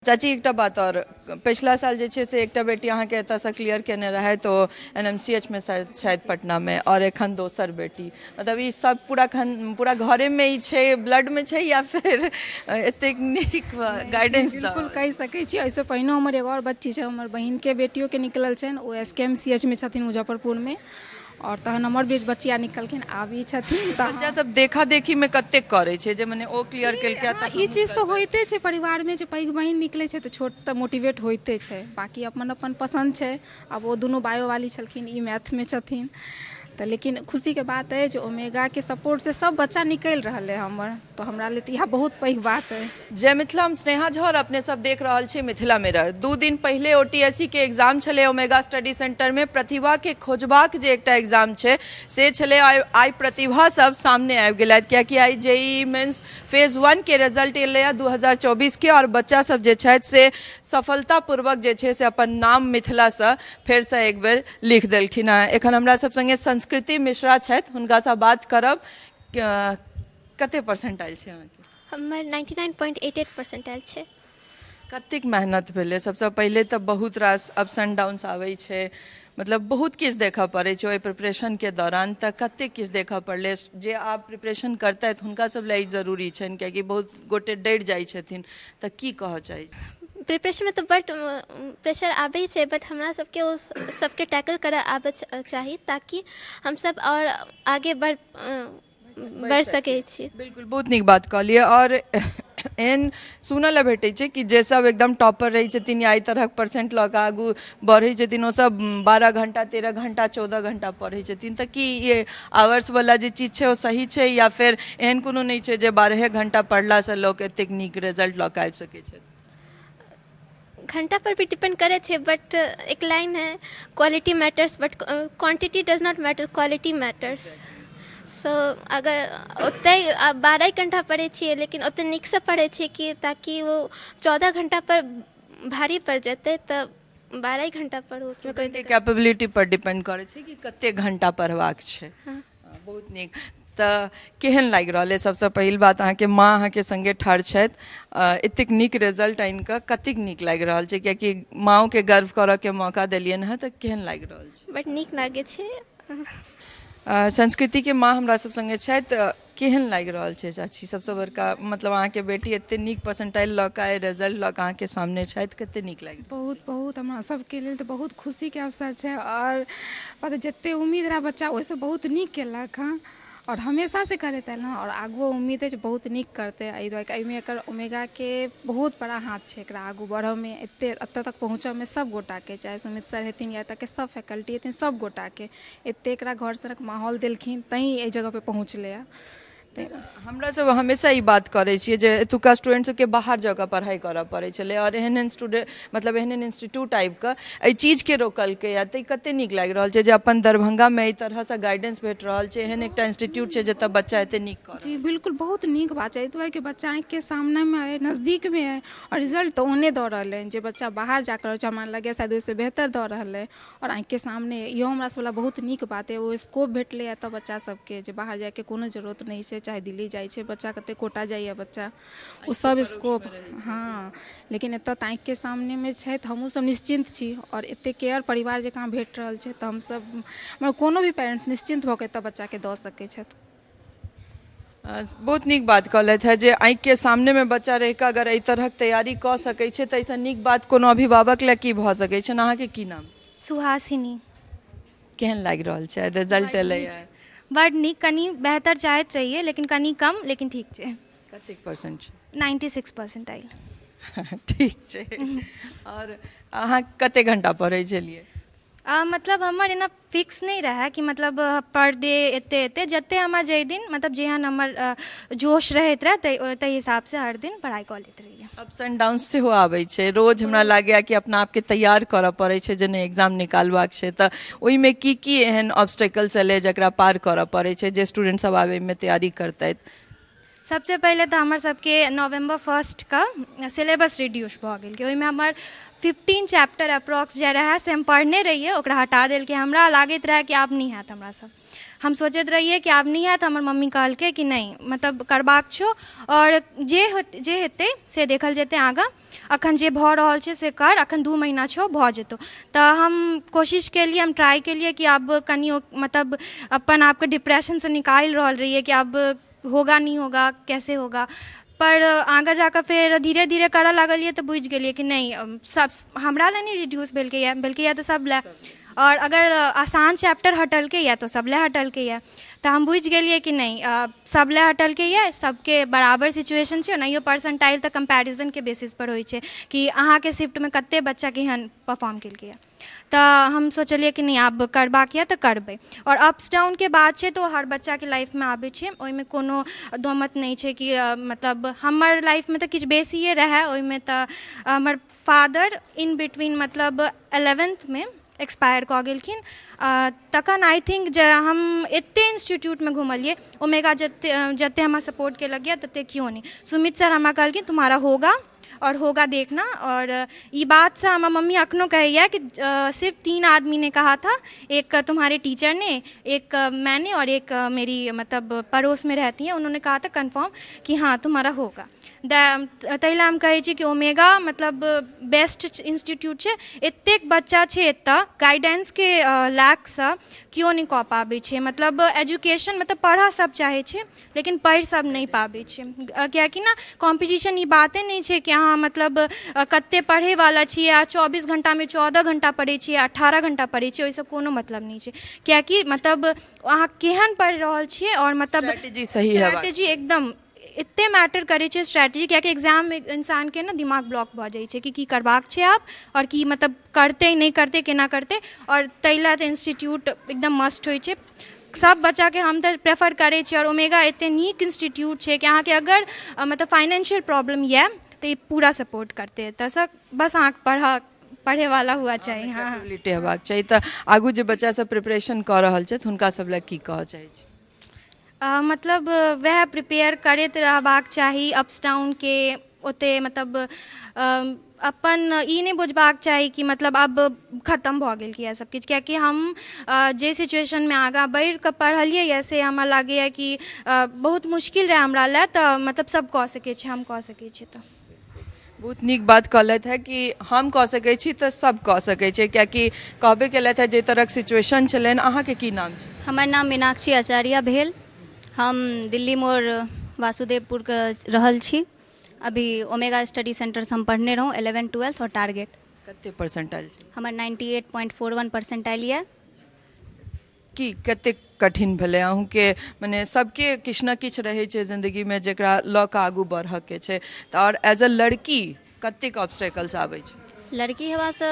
चाची, एकटा बात आओर, पछिला साल जे छै से एकटा बेटी अहाँके एतऽसँ क्लियर केने रहै तऽ ओ एन एम सी एच मे शायद छथि पटनामे, आओर एखन दोसर बेटी, मतलब ई सब पूरा खन पूरा घरेमे ई छै, ब्लडमे छै, या फिर एतेक नीक गाइडेंस? बिल्कुल कहि सकै छी। एहिसँ पहिनो हमर एगो आओर बच्ची छै, हमर बहिनके बेटियोके निकलल छनि, ओ एस के एम सी एच मे छथिन मुजफ्फरपुरमे। आओर तहन हमर बीच बचिया निकलखिन, आब ई छथिन। तऽ बच्चा सब देखा देखी में कतेक करै छै जे मने ओ क्लियर केलकै तऽ ई चीज तऽ होइते छै परिवारमे, जे पैघ बहिन निकलै छै तऽ छोट तऽ मोटिवेट होइते छै। बाँकी अपन अपन पसन्द छै। आब ओ दुनू बायोवाली छलखिन, ई मैथमे छथिन। तऽ लेकिन खुशीके बात अछि जे ओमेगाके सपोर्टसँ सब बच्चा निकलि रहल अइ हमर, तऽ हमरा लेल तऽ इएह बहुत पैघ बात अइ। जय मिथिला, हम स्नेहा झा और अपने सब देख रहल छी मिथिला मिरर। 2 दिन पहिले ओ टी एस सी के एग्जाम छलै ओमेगा स्टडी सेंटर में, प्रतिभा के खोजबाक जे एकटा एग्जाम छै से छलै। आइ प्रतिभा सब सामने आबि गेलथि, कियाकि आइ जे ई मेंस फेज 1 के रिजल्ट एलैए 2024 के, और बच्चा सब जे छथि से सफलतापूर्वक जे छै से अपन नाम मिथिलासँ फेरसँ एक बेर लिख देलखिन हेँ। एखन हमरा सब संगे संस्कृति मिश्रा छथि, हुनकासँ बात करब। कते परसेंट आयल छै अहाँके? हमर 99.88% आयल छै। कतेक मेहनत भेलै? सबसँ पहिले तऽ बहुत रास अप्स एंड डाउन्स आबै छै, मतलब बहुत किछु देखऽ पड़ै छै ओहि प्रिपरेशनके दौरान, तऽ कतेक किछु देखऽ पड़लै? जे आब प्रिपरेशन करतथि हुनका सब लए ई जरूरी छनि, कियाकि बहुत गोटे डरि जाइ छथिन, तऽ की कहऽ चाहै छी? प्रिपरेशनमे तऽ बड प्रेशर आबै छै, बट हमरा सबके ओ सबके टैकल करऽ आबऽ चाही ताकि हमसब आओर आगे बढ़ि सकै छी। बिल्कुल, बहुत नीक बात कहलियै। आओर एहन सुनऽ लए भेटै छै कि जे सब एकदम टॉपर रहै छथिन या एहि तरहक परसेंट लऽ कऽ आगू बढ़ै छथिन, ओ सब 12 घंटा, 13 घंटा, 14 घंटा पढ़ै छथिन। तऽ की ई आवर्सवला जे चीज छै ओ सही छै, या फेर एहन कोनो नहि छै जे 12 घंटा पढ़लासँ लोक एतेक नीक रिजल्ट लऽ कऽ आबि सकै छै? घंटा पर भी डिपेंड करै छै, बट एक लाइन है, quality matters but quantity does not matter, quality matters. So अगर ओते 12 घंटा पढ़ै छियै लेकिन ओते नीकसँ पढ़ै छियै कि ताकि ओ 14 घंटा पर भारी पड़ि जेतै, तऽ 12 घंटा पढ़ू, उसमे कोई दिक्कत। कैपेबिलिटी पर डिपेंड करै छै कि कते घंटा पढ़बाक छै। बहुत नीक। तऽ केहन लागि रहल अइ? सबसँ पहिल बात, अहाँके माँ अहाँके सङ्गे ठाढ़ छथि, एतेक नीक रिजल्ट आनि कऽ कतेक नीक लागि रहल छै? कियाकि माँओके गर्व करऽके मौका देलियनि हँ, तऽ केहन लागि रहल छै? बड नीक लागै छै। संस्कृतिके माँ हमरा सब सङ्गे छथि। केहन लागि रहल छै चाची? सबसँ बड़का मतलब अहाँके बेटी एते नीक परसेंटाइल लऽ कऽ आइ रिजल्ट लऽ कऽ अहाँके सामने छथि, कते नीक लागि? बहुत बहुत, हमरा सबके लेल तऽ बहुत खुशीके अवसर छै। आओर पता जते उम्मीद रहए, बच्चा ओहिसँ बहुत नीक केलक हँ, आओर हमेशासँ करैत आयल हँ, आओर आगुओ उम्मीद अछि बहुत नीक करतै। एहि दुआरे एहिमे एकर ओमेगाके बहुत बड़ा हाथ छै एकरा आगू बढ़ऽमे, एते एतऽ तक पहुँचऽमे। सब गोटाके, चाहे सुमित सर हेथिन या एतऽके सब फैकल्टी हेथिन, सब गोटाके एते एकरा घर सनक माहौल देलखिन तैँ एहि जगहपर पहुँचलै हँ। हमरा सब हमेशा ई बात करै छियै जे एतुका स्टूडेंट सबके बाहर जाकऽ पढ़ाइ करऽ पड़ै छलै, आओर एहन एहन स्टूडेंट, मतलब एहन एहन इंस्टीट्यूट आबि कऽ एहि चीजके रोकलकै। तऽ ई कते नीक लागि रहल छै जे अपन दरभंगामे एहि तरहसँ गाइडेंस भेट रहल छै, एहन एकटा इंस्टीट्यूट छै जतऽ बच्चा एते नीक कऽ जी बिल्कुल, बहुत नीक बात छै। एहि दुआरे कि बच्चा आँखिके सामनेमे अइ, नजदीकमे अइ, आओर रिजल्ट तऽ ओहने दऽ रहल अइ जे बच्चा बाहर जा कऽ रहै छै, हमरा लगैए शायद ओहिसँ बेहतर दऽ रहल अइ, आओर आँखिके सामने। इहो हमरा सब लए बहुत नीक बात अइ। ओ स्कोप भेटलैए एतऽ बच्चा सबके जे बाहर जाइके कोनो जरूरत नहि छै। चाहे दिल्ली जाइ छै बच्चा, कते कोटा जाइए बच्चा, ओ सब स्कोप। हँ, लेकिन एतऽ तऽ आँखिके सामनेमे छै, तऽ हमहूँ सब निश्चिन्त छी, आओर एते केयर परिवार जकाँ भेट रहल छै, तऽ हमसब मतलब कोनो भी पेरेन्ट्स निश्चिन्त भऽ कऽ एतऽ बच्चाके दऽ सकै छथि। बहुत नीक बात कहलथि हेँ जे आँखिके सामनेमे बच्चा रहि कऽ अगर एहि तरहक तैयारी कऽ सकै छै, तऽ एहिसँ नीक बात कोनो अभिभावक लए की भऽ सकै छनि? अहाँके की नाम? सुहासिनी। केहन लागि रहल छै, रिजल्ट एलैए? बड नीक। कनि बेहतर चाहैत रहियै, लेकिन कनि कम, लेकिन ठीक छै। कतेक परसेंट छै? 96% आयल। ठीक छै। आओर अहाँ कतेक घंटा पढ़ै छलियै? मतलब हमर एना फिक्स नहि रहए कि मतलब पर डे एते एते, जते हमरा जाहि दिन मतलब जेहन हमर जोश रहैत रहए, ताहि हिसाबसँ हर दिन पढ़ाइ कऽ लैत रहियै। अप्स एंड डाउन्स सेहो आबै छै रोज। हमरा लागैए कि अपना आपके तैयार करऽ पड़ै छै जे नहि, एग्जाम निकालबाक छै, तऽ ओहिमे की की एहन ऑब्स्टेकल्स एलै जकरा पार करऽ पड़ै छै, जे स्टूडेंट सब आब एहिमे तैयारी करतथि? सबसँ पहिले तऽ हमर सबके नवम्बर फर्स्टके सिलेबस रिड्यूस भऽ गेल। ओहिमे हमर 15 चैप्टर अप्रॉक्स जे रहै से हम पढ़ने रहियै, ओकरा हटा देलकै। हमरा लागैत रहै कि आब नहि हैत हमरासँ। हम सोचैत रहियै कि आब नहि हैत। हमर मम्मी कहलकै कि नहि, मतलब करबाक छौ आओर जे जे हेतै से देखल जेतै आगाँ। अखन जे भऽ रहल छै से कर, अखन 2 महीना छौ, भऽ जेतौ। तऽ हम कोशिश केलियै, हम ट्राइ केलियै कि आब कनि मतलब अपन आपके डिप्रेशनसँ निकालि रहल रहियै कि आब होगा, नहीं होगा, कैसे होगा। पर आगाँ जाकऽ फेर धीरे धीरे करऽ लागलियै तऽ बुझि गेलियै कि नहि, सब हमरा लए नहि रिड्यूस भेलकैए, भेलकैए तऽ सब लए। आओर अगर आसान चैप्टर हटलकैए तऽ सब लए हटलकैए। तऽ हम बुझि गेलियै कि नहि, सब लए हटलकैए, सबके बराबर सिचुएशन छै। ओनाहियो परसेंटाइल तऽ कम्पैरिजनके बेसिसपर होइ छै कि अहाँके शिफ्टमे कते बच्चा केहन परफॉर्म केलकैए। तऽ हम सोचलियै कि नहि, आब करबाक यऽ तऽ करबै। आओर अप्स डाउनके बात छै तऽ ओ हर बच्चाके लाइफमे आबै छै, ओहिमे कोनो दोमत नहि छै कि मतलब हमर लाइफमे तऽ किछु बेसिए रहए। ओहिमे तऽ हमर फादर इन बिटवीन मतलब एलेवेन्थमे एक्सपायर कऽ गेलखिन। तखन I think जे हम एतेक इन्स्टिट्यूटमे घुमलियै, ओमेगा जतेक जतेक हमरा सपोर्ट केलक यऽ ततेक केओ नहि। सुमित सर हमरा कहलखिन, तुम्हारा होगा और होगा, देखना। और ई बातसँ हमर मम्मी अखनो कहैए कि सिर्फ तीन आदमी ने कहा था, एक तुम्हारे टीचर ने, एक मैंने और एक मेरी मतलब पड़ोस में रहती हैं, उन्होंने कहा था कन्फर्म कि हाँ, तुम्हारा होगा। ताहि लए हम कहै छी कि ओमेगा मतलब बेस्ट इंस्टीट्यूट छै। एतेक बच्चा छै एतऽ, गाइडेंसके लैकसँ केओ नहि कऽ पाबै छै। मतलब एजुकेशन मतलब पढ़ऽ सब चाहै छै, लेकिन पढ़ि सब नहि पाबै छै, किएकि ने कॉम्पिटिशन ई बाते नहि छै कि अहाँ मतलब कते पढ़ैवला छियै आ 24 घण्टामे 14 घण्टा पढ़ै छियै, 18 घण्टा पढ़ै छियै, ओहिसँ कोनो मतलब नहि छै, किएकि मतलब अहाँ केहन पढ़ि रहल छियै आओर मतलब स्ट्रेटेजी सही हेबाक स्ट्रेटेजी एकदम एते मैटर करै छै स्ट्रेटजी, किएकि एग्जाममे इंसानके ने दिमाग ब्लॉक भऽ जाइ छै कि की करबाक छै आब आओर की मतलब करतै, नहि करतै, केना करतै। आओर ताहि लए तऽ इंस्टीट्यूट एकदम मस्ट होइ छै सब बच्चाके। हम तऽ प्रेफर करै छी। आओर ओमेगा एते नीक इंस्टीट्यूट छै कि अहाँके अगर मतलब फाइनेंशियल प्रॉब्लम यऽ तऽ ई पूरा सपोर्ट करतै एतऽसँ। बस अहाँके पढ़ैवला हुआ चाही, हँ। कैपेबिलिटी हेबाक चाही। तऽ आगू जे बच्चा सब प्रिपरेशन कऽ रहल छथि, हुनका सब लए की कहऽ चाहै छी? मतलब वएह प्रिपेयर करैत रहबाक चाही। अप्स डाउनके ओतेक मतलब अपन ई नहि बुझबाक चाही कि मतलब आब खतम भऽ गेल कि सब किछु, कियाकि हम जे सिचुएशनमे आगाँ बढ़िकऽ पढ़लियै यऽ से हमरा लागैए कि बहुत मुश्किल रहै हमरा लए। तऽ मतलब सब कऽ सकै छै, हम कऽ सकै छी तऽ। बहुत नीक बात कहलथि है कि हम कऽ सकै छी तऽ सब कऽ सकै छै, कियाकि कहबे केलथि है जाहि तरहक सिचुएशन छलनि। अहाँके की नाम छै? हमर नाम मीनाक्षी आचार्य भेल। हम दिल्ली मोड़ वासुदेवपुरके रहल छी। अभी ओमेगा स्टडी सेंटरसँ हम पढ़ने रहौँ 11th, 12th आओर टारगेट। कते परसेंट आयल छै? हमर 98.41 परसेंटाइल यऽ। की कतेक कठिन भेलै अहूँके? मने सबके किछु ने किछु रहै छै जिन्दगीमे जकरा लऽ कऽ आगू बढ़ऽके छै, तऽ आओर एज अ लड़की कतेक ऑब्स्टेकल्स आबै छै? लड़की हेबासँ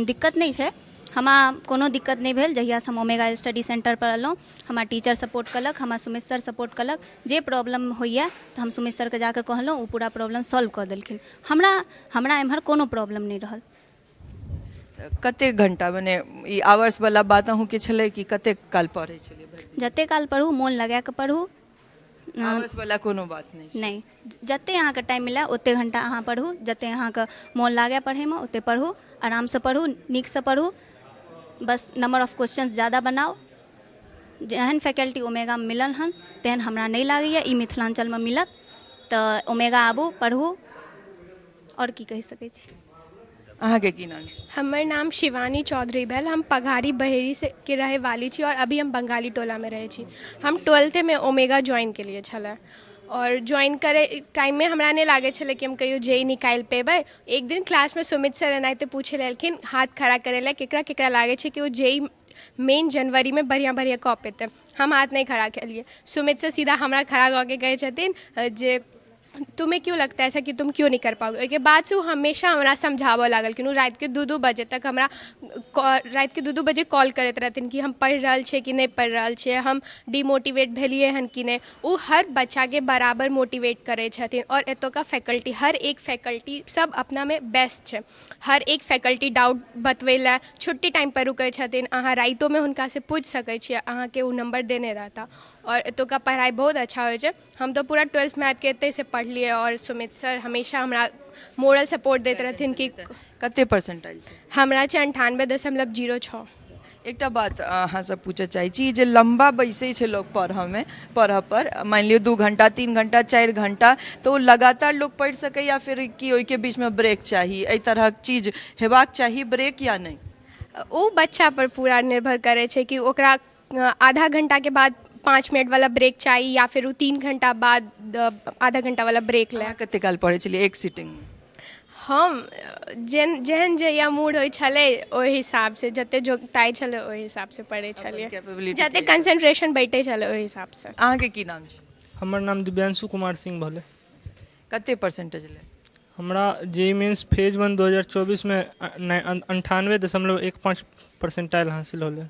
दिक्कत नहि छै। हमरा कोनो दिक्कत नहि भेल जहियासँ हम ओमेगा स्टडी सेंटरपर एलहुँ। हमरा टीचर सपोर्ट केलक, हमरा सुमित सर सपोर्ट केलक। जे प्रॉब्लम होइए तऽ हम सुमित सरके जाकऽ कहलहुँ, ओ पूरा प्रॉब्लम सॉल्व कऽ देलखिन। हमरा हमरा एम्हर कोनो प्रॉब्लम नहि रहल। कतेक घण्टा, मने ई आवर्स वाला बात अहूँके छलै कि कतेक काल पढ़ै छलियै भरि दिन? जतेक काल पढ़ू, मोन लगाए कऽ पढ़ू। आवर्स वाला कोनो बात नहि छै? नहि, जतेक अहाँके टाइम मिलए ओतेक घण्टा अहाँ पढ़ू। जतेक अहाँके मोन लागए पढ़ैमे ओतेक पढ़ू, आरामसँ पढ़ू, नीकसँ पढ़ू, बस नम्बर ऑफ क्वेश्चन्स ज्यादा बनाउ। जेहन फैकल्टी ओमेगामे मिलल हन तेहन हमरा नहि लागैए ई मिथिलाञ्चलमे मिलत। तऽ ओमेगा आबू, पढ़ू। आओर की कहि सकै छी। अहाँके की नाम छै? हमर नाम शिवानी चौधरी भेल। हम पघारी बहेरी से के रहै वाली छी आओर अभी हम बंगाली टोलामे रहै छी। हम ट्वेल्थेमे ओमेगा ज्वाइन केलियै छलै आओर ज्वाइन करै टाइममे हमरा नहि लागै छलै कि हम कहियो जे ई निकालि पेबै। एक दिन क्लासमे सुमित सर एनाहिते पूछै लए एलखिन, हाथ खड़ा करै लए, केकरा केकरा लागै छै कि ओ जे ई मेन जनवरीमे बढ़िआँ बढ़िआँ कऽ पेतै। हम हाथ नहि खड़ा केलियै। सुमित सर सीधा हमरा खड़ा कऽ के कहै छथिन जे तुम्हें क्यों लगता है ऐसा कि तुम क्यों नहीं कर पाओगे? ओहिके बादसँ ओ हमेशा हमरा समझाबऽ लागलखिन। ओ रातिके 2-2 बजे तक हमरा, रातिके 2-2 बजे कॉल करैत रहथिन कि हम पढ़ि रहल छियै कि नहि पढ़ि रहल छियै, हम डिमोटिवेट भेलियै हन कि नहि। ओ हर बच्चाके बराबर मोटिवेट करै छथिन। आओर एतुका फैकल्टी, हर एक फैकल्टी सब अपनामे बेस्ट छै। हर एक फैकल्टी डाउट बतबै लए छुट्टी टाइमपर रुकै छथिन। अहाँ रातिओमे हुनकासँ पूछि सकै छियै, अहाँके ओ नम्बर देने रहता। आओर एतुका पढ़ाइ बहुत अच्छा होइ छै। हम तऽ पूरा ट्वेल्थमे आबिके एतहिसँ पढ़लियै आओर सुमित सर हमेशा हमरा मोरल सपोर्ट दैत रहथिन कि कते परसेंटाइल छै? हमरा छै 98.06। एकटा बात अहाँसँ पूछऽ चाहै छी जे लम्बा बैसै छै लोक पढ़ऽमे, पढ़ऽ पर मानि लियौ 2 घण्टा, 3 घण्टा, 4 घण्टा, तऽ ओ लगातार लोक पढ़ि सकैए या फिर कि ओहिके बीचमे ब्रेक चाही? एहि तरहक चीज हेबाक चाही ब्रेक या नहि? ओ बच्चापर पूरा निर्भर करै छै कि ओकरा आधा घण्टाके बाद 5 मिनटवला ब्रेक चाही या फिर ओ 3 घण्टा बाद आधा घण्टावला ब्रेक लै। अहाँ कते काल पढ़ै छलियै एक सिटिंगमे? हम जेहन जहिया मूड होइ छलै ओहि हिसाबसँ, जते जोगताइ छलै ओहि हिसाबसँ पढ़ै छलियै, कैपेबिलिटी जते कंसंट्रेशन बैठै छलै ओहि हिसाबसँ। अहाँके की नाम छै? हमर नाम दिव्यांशु कुमार सिंह भेलै। कते परसेंटेज एलै? हमरा जे ई मेन्स फेज 1 2024मे 98.15 परसेंटाइल हासिल होलै।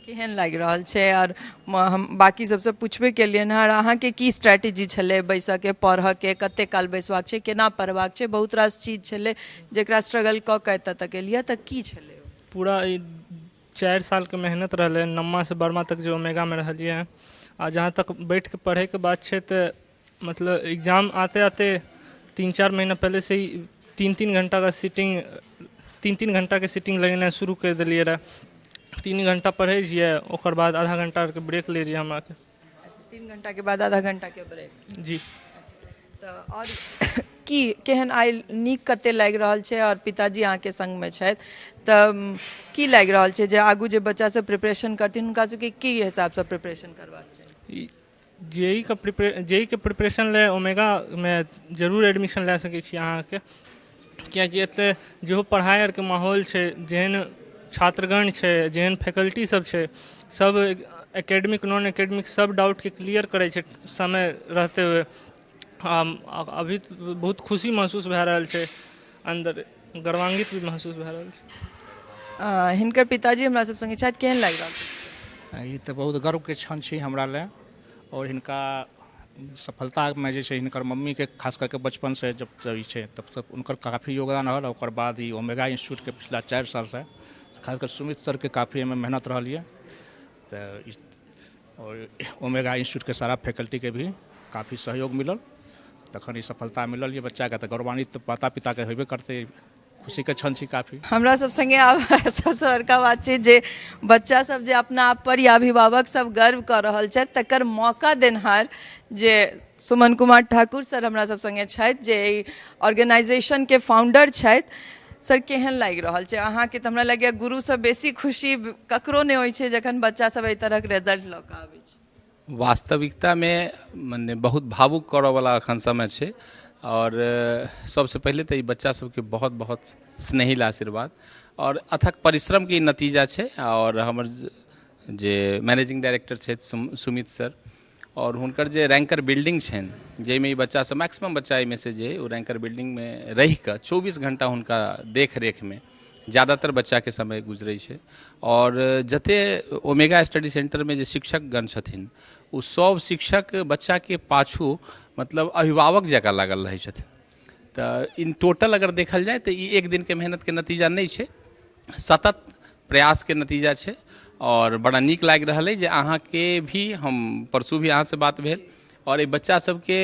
केहन लागि रहल छै? आओर हम बाँकी सबसँ पुछबे केलियनि हँ, आओर अहाँके की स्ट्रेटेजी छलै बैसऽके, पढ़ऽके, कते काल बैसबाक छै, केना पढ़बाक छै? बहुत रास चीज छलै जकरा स्ट्रगल कऽ कऽ एतऽ तक एलियै, तऽ की छलै ओ? पूरा ई 4 सालके मेहनत रहलै, 9मासँ 12मा तक जे ओमेगामे रहलियै हँ। आ जहाँ तक बैठिके पढ़ैके बात छै तऽ मतलब एग्जाम आते आते 3-4 महीना पहले से ही 3-3 घंटाके सिटिंग, 3-3 घंटाके सिटिंग लगेनाइ शुरू करि देलियै रहए। 3 घंटा पढ़ै छियै, ओकर बाद आधा घंटाके ब्रेक लै रहियै हमरा आरके। 3 घंटाके बाद आधा घंटाके ब्रेक? जी। तऽ आओर की केहन आइ नीक कते लागि रहल छै, आओर पिताजी अहाँके सङ्गमे छथि, तऽ की लागि रहल छै जे आगू जे बच्चा सब प्रिपरेशन करथिन हुनका सबके की हिसाबसँ प्रिपरेशन करबाक चाही? जेई के प्रिपरेशन लए ओमेगामे जरूर एडमिशन लए सकै छी अहाँके, किएकि एतय जेहो पढ़ाइ आरके माहौल छै, जेहन छात्रगण छै, जेहन फैकल्टी सब छै, सब एकेडमिक नॉन एकेडमिक सब डाउटके क्लियर करै छै समय रहते हुए। अभी बहुत खुशी महसूस भए रहल छै, अन्दर गर्वान्वित भी महसूस भए रहल छै। हिनकर पिताजी हमरा सब सङ्गे छथि, केहन लागि रहल छै? ई तऽ बहुत गर्वके क्षण छी हमरा लए, आओर हिनका सफलतामे जे छै हिनकर मम्मीके खास करके बचपनसँ जब ई छै तब तक हुनकर काफी योगदान रहल। ओकर बाद ई ओमेगा इंस्टीट्यूटके पिछला 4 सालसँ खास कर सुमित सरके काफी एहिमे मेहनत रहल यऽ, तऽ ई आओर ओमेगा इंस्टीट्यूटके सारा फैकल्टीके भी काफी सहयोग मिलल, तखन ई सफलता मिलल यऽ बच्चाके, तऽ गौरवान्वित तऽ माता पिताके हेबे करतै, खुशीके क्षण छी काफी। हमरा सब सङ्गे आब सबसँ बड़का बात छै जे बच्चा सब जे अपना आप पर या अभिभावक सब गर्व कऽ रहल छथि तकर मौका देनहार जे सुमन कुमार ठाकुर सर हमरा सब सङ्गे छथि, जे एहि ऑर्गेनाइजेशनके फाउंडर छथि। सर, केहन लागि रहल छै अहाँके? तऽ हमरा लगैए गुरुसँ बेसी खुशी ककरो नहि होइ छै जखन बच्चा सब एहि तरहक रिजल्ट लऽ कऽ आबै छै। वास्तविकतामे मने बहुत भावुक करऽवला एखन समय छै, आओर सबसँ पहिले तऽ ई बच्चा सबके बहुत बहुत स्नेहिल आशीर्वाद आओर अथक परिश्रमके ई नतीजा छै। आओर हमर जे मैनेजिंग डायरेक्टर छथि सुमित सर, आओर हुनकर जे रैंकर बिल्डिंग छनि जाहिमे ई बच्चा सब मैक्सिमम बच्चा एहिमे से जे ओ रैंकर बिल्डिंगमे रहिकऽ 24 घण्टा हुनका देख रेखमे ज्यादातर बच्चाके समय गुजरै छै। आओर जते ओमेगा स्टडी सेंटरमे जे शिक्षकगण छथिन ओ सब शिक्षक बच्चाके पाछू मतलब अभिभावक जकाँ लागल रहै छथिन। तऽ इन टोटल अगर देखल जाय तऽ ई एक दिनके मेहनतके नतीजा नहि छै, सतत प्रयासके नतीजा छै। आओर बड़ा नीक लागि रहल अइ जे अहाँके भी हम परसू भी अहाँसँ बात भेल, आओर एहि बच्चा सबके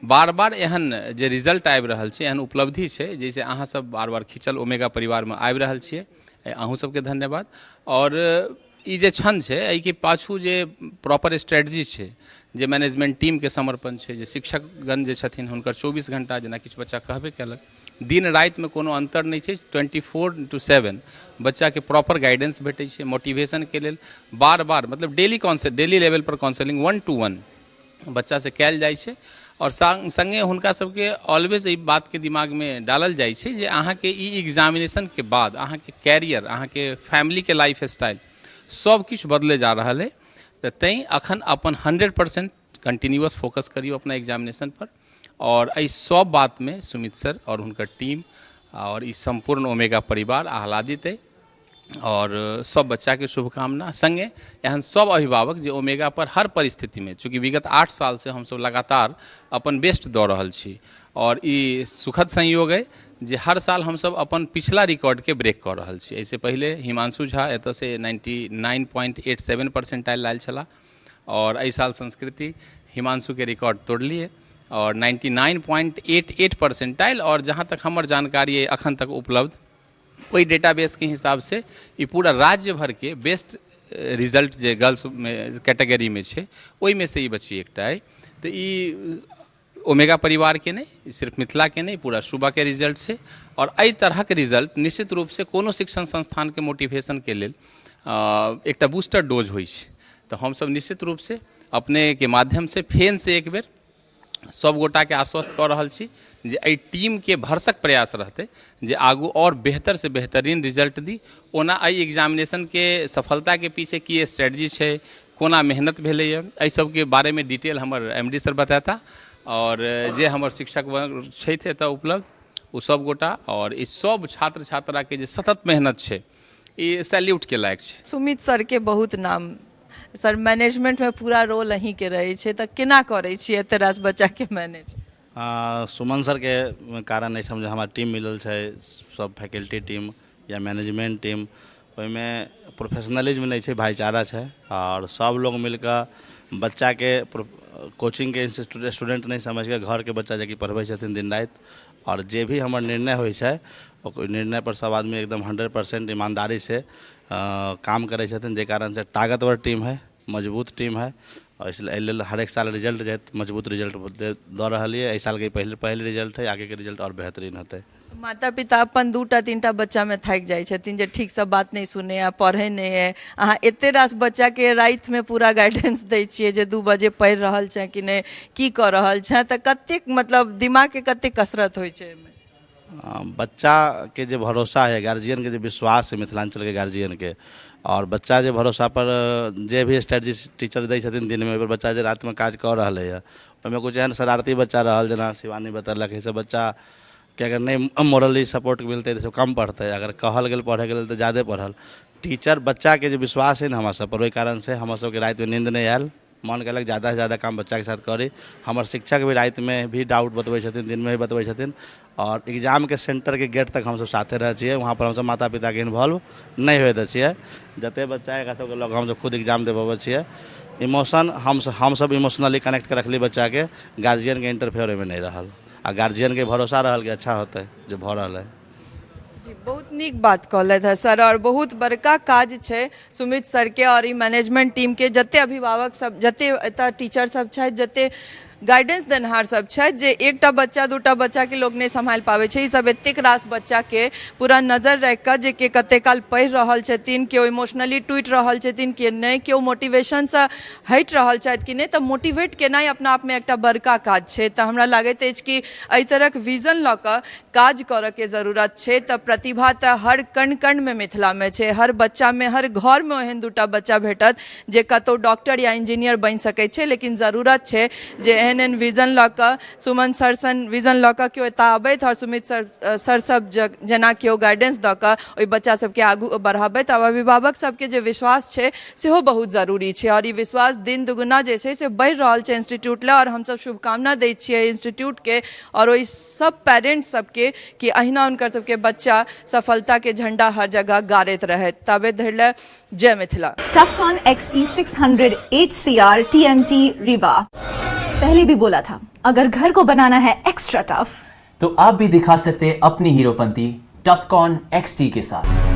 बार बार एहन जे रिजल्ट आबि रहल छै, एहन उपलब्धि छै जाहिसँ अहाँ सब बार बार खिंचल ओमेगा परिवारमे आबि रहल छियै, अहूँ सबके धन्यवाद। आओर ई जे क्षण छै एहिके पाछू जे प्रॉपर स्ट्रेटजी छै, जे मैनेजमेंट टीमके समर्पण छै, जे शिक्षकगण जे छथिन हुनकर 24 घंटा, जेना किछु बच्चा कहबे केलक, दिन रातिमे कोनो अन्तर नहि छै, 24/7 बच्चाके प्रॉपर गाइडेंस भेटै छै। मोटिवेशनके लेल बार बार मतलब डेली कॉन्से डेली लेवलपर काउंसलिंग 1 टू 1 बच्चासँ कयल जाइ छै। आओर सङ्गे हुनका सबके ऑलवेज एहि बातके दिमागमे डालल जाइ छै जे अहाँके ई एग्जामिनेशनके बाद अहाँके कैरियर, अहाँके फैमिलीके लाइफ स्टाइल सब किछु बदलै जा रहल अइ, तऽ तैँ अखन अपन 100% कंटिन्यूअस फोकस करियौ अपना एग्जामिनेशन पर। आओर एहि सब बातमे सुमित सर आओर हुनकर टीम आओर ई सम्पूर्ण ओमेगा परिवार आह्लादित अइ, आओर सब बच्चाके शुभकामना। सङ्गे एहन सब अभिभावक जे ओमेगा पर हर परिस्थितिमे, चूँकि विगत 8 सालसँ हमसब लगातार अपन बेस्ट दऽ रहल छी, आओर ई सुखद संयोग अइ जे हर साल हमसब अपन पिछला रिकॉर्डके ब्रेक कऽ रहल छी। एहिसँ पहिले हिमांशु झा एतऽसँ 99.87 परसेंटाइल लायल छलाह, आओर एहि साल संस्कृति हिमांशुके रिकॉर्ड तोड़लियै आओर 99.88 परसेंटाइल। आओर जहाँ तक हमर जानकारी अइ अखन तक उपलब्ध ओहि डेटाबेसके हिसाबसँ ई पूरा राज्य भरके बेस्ट रिजल्ट जे गर्ल्समे कैटेगरीमे छै ओहिमे से ई बच्ची एकटा अइ। तऽ ई ओमेगा परिवारके नहि, ई सिर्फ मिथिलाके नहि, पूरा सूबाके रिजल्ट छै। आओर एहि तरहक रिजल्ट निश्चित रूपसँ कोनो शिक्षण संस्थानके मोटिवेशनके लेल एकटा बूस्टर डोज होइ छै। तऽ हमसब निश्चित रूपसँ अपनेके माध्यमसँ फेरसँ एक बेर सब गोटाके आश्वस्त कऽ रहल छी जे एहि टीमके भरसक प्रयास रहतै जे आगू आओर बेहतरसँ बेहतरीन रिजल्ट दी। ओना एहि एग्जामिनेशनके सफलताके पीछे की स्ट्रेटजी छै, कोना मेहनत भेलैए, एहि सबके बारेमे डिटेल हमर एम डी सर बतेता आओर जे हमर शिक्षक छथि एतऽ उपलब्ध ओ सब गोटा आओर ई सब छात्र छात्राके जे सतत मेहनत छै ई सैल्यूटके लायक छै। सुमित सरके बहुत नाम सर, मैनेजमेंटमे पूरा रोल अहीँके रहै छै, तऽ केना करै छियै एते रास बच्चाके मैनेज? सुमन सरके कारण एहिठाम जे हमरा टीम मिलल छै, सब फैकल्टी टीम या मैनेजमेंट टीम, ओहिमे प्रोफेशनलिज्म नहि छै, भाइचारा छै आओर सब लोग मिलकऽ बच्चाके कोचिंगके स्टूडेंट नहि समझिके घरके बच्चा जेकि पढ़बै छथिन दिन राति। आओर जे भी हमर निर्णय होइ छै ओहि निर्णयपर सब आदमी एकदम 100% ईमानदारीसँ काम करै छथिन, जाहि कारणसँ ताकतवर टीम हइ, मजबूत टीम हइ। आओर एहि लेल हरेक साल रिजल्ट जे मजबूत रिजल्ट दऽ रहल यऽ। एहि सालके पहिल पहिल रिजल्ट हइ, आगेके रिजल्ट आओर बेहतरीन हेतै। माता पिता अपन दूटा तीनटा बच्चामे थाकि जाइ छथिन जे ठीकसँ बात नहि सुनै आ पढ़ै नहि अइ, अहाँ एते रास बच्चाके रातिमे पूरा गाइडेंस दै छियै जे 2 बजे पढ़ि रहल छेँ कि नहि, की कऽ रहल छेँ, तऽ कतेक मतलब दिमागके कतेक कसरत होइ छै एहिमे? बच्चाके जे भरोसा है, गार्जियनके जे विश्वास है, मिथिलाञ्चलके गार्जियनके आओर बच्चा जे भरोसापर जे भी स्ट्रेटजी टीचर दै छथिन दिनमे, ओहिपर बच्चा जे रातिमे काज कऽ रहलैए, ओहिमे किछु एहन शरारती बच्चा रहल जेना शिवानी बतेलक, एहिसँ बच्चाके अगर नहि मोरली सपोर्ट मिलतै तऽ कम पढ़तै, अगर कहल गेल पढ़ैके लेल तऽ जादे पढ़ल। टीचर बच्चाके जे विश्वास हइ ने हमरा सबपर, ओहि कारणसँ हमर सबके रातिमे नीन्द नहि आयल, मन केलक जादासँ जादा काम बच्चाके साथ करी। हमर शिक्षक भी रातिमे भी डाउट बतबै छथिन, दिनमे भी बतबै छथिन आओर एग्जामके सेन्टरके गेट तक हमसब साथे रहै छियै। वहाँपर हमसब माता पिताके इन्वॉल्व नहि होइ दै छियै। जते बच्चा एकरा सबके लऽ कऽ हमसब खुद एग्जाम देबऽ छियै। इमोशन हमसब इमोशनली कनेक्ट कऽ रखली बच्चाके, गार्जियनके इंटरफेयर ओहिमे नहि रहल आ गार्जियनके भरोसा रहल कि अच्छा होतै जे भऽ रहल हइ। जी, बहुत नीक बात कहलथि हँ सर आओर बहुत बड़का काज छै सुमित सरके आओर ई मैनेजमेंट टीमके, जते अभिभावक सब, जते एतऽ टीचर सब छथि, जते गाइडेंस देनिहार सब छथि, जे एकटा बच्चा दूटा बच्चाके लोक नहि सम्हालि पाबै छै, ई सब एतेक रास बच्चाके पूरा नजर राखि कऽ जे के कते काल पढ़ि रहल छथिन, केओ इमोशनली टूटि रहल छथिन के नहि, केओ मोटिवेशनसँ हटि रहल छथि कि नहि, तऽ मोटिवेट केनाइ अपना आपमे एकटा बड़का काज छै। तऽ हमरा लागैत अछि कि एहि तरहक विजन लऽ कऽ काज करऽके जरूरत छै। तऽ प्रतिभा तऽ हर कण कणमे मिथिलामे छै, हर बच्चामे, हर घरमे ओहन दूटा बच्चा भेटत जे कतहु डॉक्टर या इंजीनियर बनि सकै छै, लेकिन जरूरत छै जे एहन एहन विजन लऽ कऽ सुमन सर सन विजन लऽ कऽ केओ एतऽ आबथि आओर सुमित सर सर सब जेना केओ गाइडेंस दऽ कऽ ओहि बच्चा सबके आगू बढ़ाबथि। आब अभिभावक सबके जे विश्वास छै सेहो बहुत जरूरी छै आओर ई विश्वास दिन दुगुना जे छै से बढ़ि रहल छै इंस्टीट्यूट लए आओर हमसब शुभकामना दै छियै इंस्टीट्यूटके आओर ओहि सब पेरेंट्स सबके कि अहिना हुनकर सबके बच्चा सफलताके झण्डा हर जगह गाड़ैत रहथि। ताबे धरि लए जय Mithila. Tufcon XT600 HCR TMT Rewa। पहले भी बोला था, अगर घर को बनाना है एक्स्ट्रा टफ तो आप भी दिखा सकते हैं अपनी हीरोपंती टफकॉन XT के साथ।